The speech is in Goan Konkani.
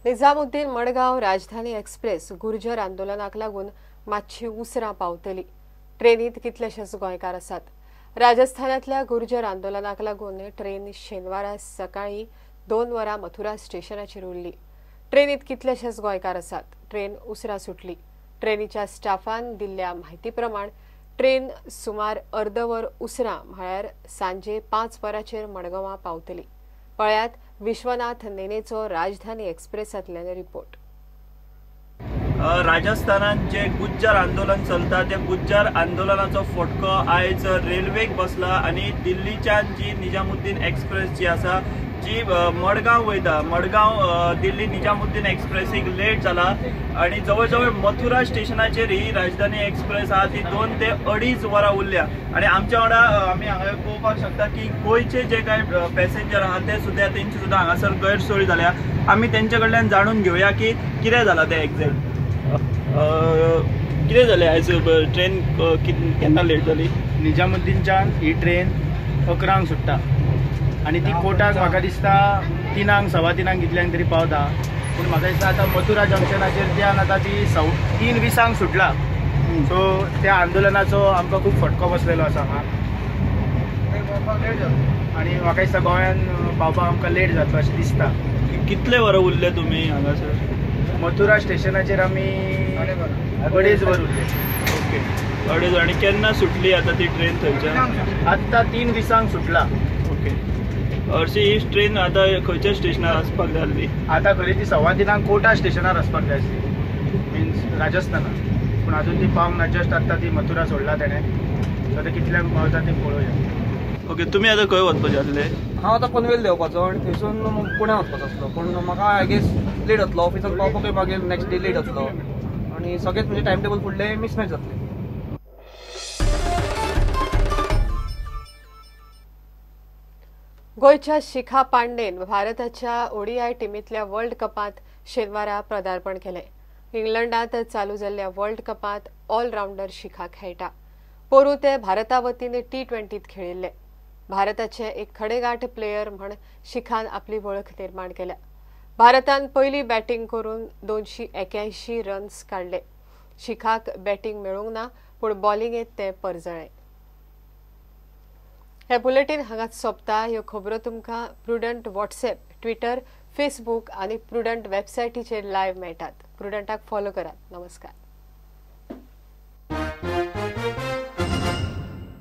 निजामुद्दीन मडगांव राजधानी एक्सप्रेस गुर्जर आंदोलनाक लागून मातशी उसरां पावतली. ट्रेनीत कितलेशेच गोंयकार आसात. राजस्थानांतल्या गुर्जर आंदोलनाक लागून ट्रेन शेनवारा सकाळीं 2 वरां मथुरा स्टेशनाचेर उरली. ट्रेनीत कितलेशेच गोंयकार आसात. ट्रेन उसरां सुटली. ट्रेनीच्या स्टाफान दिल्ल्या म्हायती प्रमाण ट्रेन सुमार अर्दवर उसरां म्हळ्यार सांजे 5 वरांचेर मडगांवां पावतली. पळयात विश्वनाथ नेनेचो राजधानी एक्सप्रेसांतल्यान रिपोर्ट. राजस्थानात जे गुज्जर आंदोलन चलता त्या गुज्जर आंदोलनाचो फटको आयज रेल्वेक बसला आनी दिल्लीच्यान जी निजामुद्दीन एक्सप्रेस जी आसा जी मडगांव वयता, मडगांव दिल्ली निजामुद्दीन एक्सप्रेसीक लेट जाला आनी जवळ जवळ मथुरा स्टेशनाचेर ही राजधानी एक्सप्रेस आहा ती 2 ते 2.5 वरां उरल्या. आनी आमच्या वांगडा आमी हांगा पळोवपाक शकता की गोंयचे जे कांय पॅसेंजर आहा ते सुद्दां तेंची सुद्दां हांगासर गैरसोय जाल्या. आमी तेंचे कडल्यान जाणून घेवया की कितें जाला तें एग्जॅक्ट. कितें जालें आयज ट्रेन केन्ना लेट जाली? निजामुद्दीनच्यान ही ट्रेन 11 सुट्टा आनी ती कोटाक म्हाका दिसता 3 3:15 कितल्यांक तरी पावता. पूण म्हाका दिसता आतां मथुरा जंक्शनाचेर त्यान आतां ती 3:20 सुटला. सो त्या आंदोलनाचो आमकां खूब फटको बसलेलो आसा हांगा आनी म्हाका दिसता गोंयान पावपाक आमकां लेट जातलो अशें दिसता. कितले वरां उरले तुमी हांगासर? मथुरा स्टेशनाचेर आमी 2.5 वर उरले. ओके, 2.5. आनी केन्ना सुटली आतां ती ट्रेन थंयच्यान? आत्तां 3:20 सुटला. ओके, हरशी ही ट्रेन आतां खंयच्या स्टेशनार वचपाक जाय आसली? आतां खरी ती 3:15 कोटा स्टेशनार वचपाक जाय आसली, मिन्स राजस्थानाक. पूण आजून ती पावंक ना. जस्ट आत्तां ती मथुरा सोडला तेणें. सो आतां कितल्यांक पावता तें पळोवया. ओके, तुमी आतां खंय वचपाचें आसले? हांव आतां पनवेल देंवपाचो आनी थंयसून पुण्या वचपाचो आसलो. पूण म्हाका I guess late जातलो. ऑफिसांत पावपाकूय मागीर नेक्स्ट डे लेट जातलो आनी सगळेच म्हणजे टायम टेबल फुडलें मिसमॅच जातलें. गोंयच्या शिखा पांडेन भारताच्या ओडीआय टिमींतल्या वर्ल्ड कपांत शेनवारा पदार्पण केलें. इंग्लंडांत चालू जाल्ल्या वर्ल्ड कपांत ऑलरावंडर शिखा खेळटा. पोरूं ते भारता वतीन T20 खेळिल्ले. भारताचे एक खडेगांठ प्लेयर म्हण शिखान आपली वळख निर्माण केल्या. भारतान पयली बॅटींग करून 281 रन्स काडले. शिखाक बॅटींग मेळूंक ना, पूण बॉलिंगेंत ते परजळ्ळे. हे बुलेटीन हांगाच सोंपता. ह्यो खबरो तुमकां प्रुडंट व्हॉट्सएप, ट्विटर, फेसबूक आनी प्रुडंट वेबसायटीचेर लायव्ह मेळटात. प्रुडंटाक फॉलो करात. नमस्कार.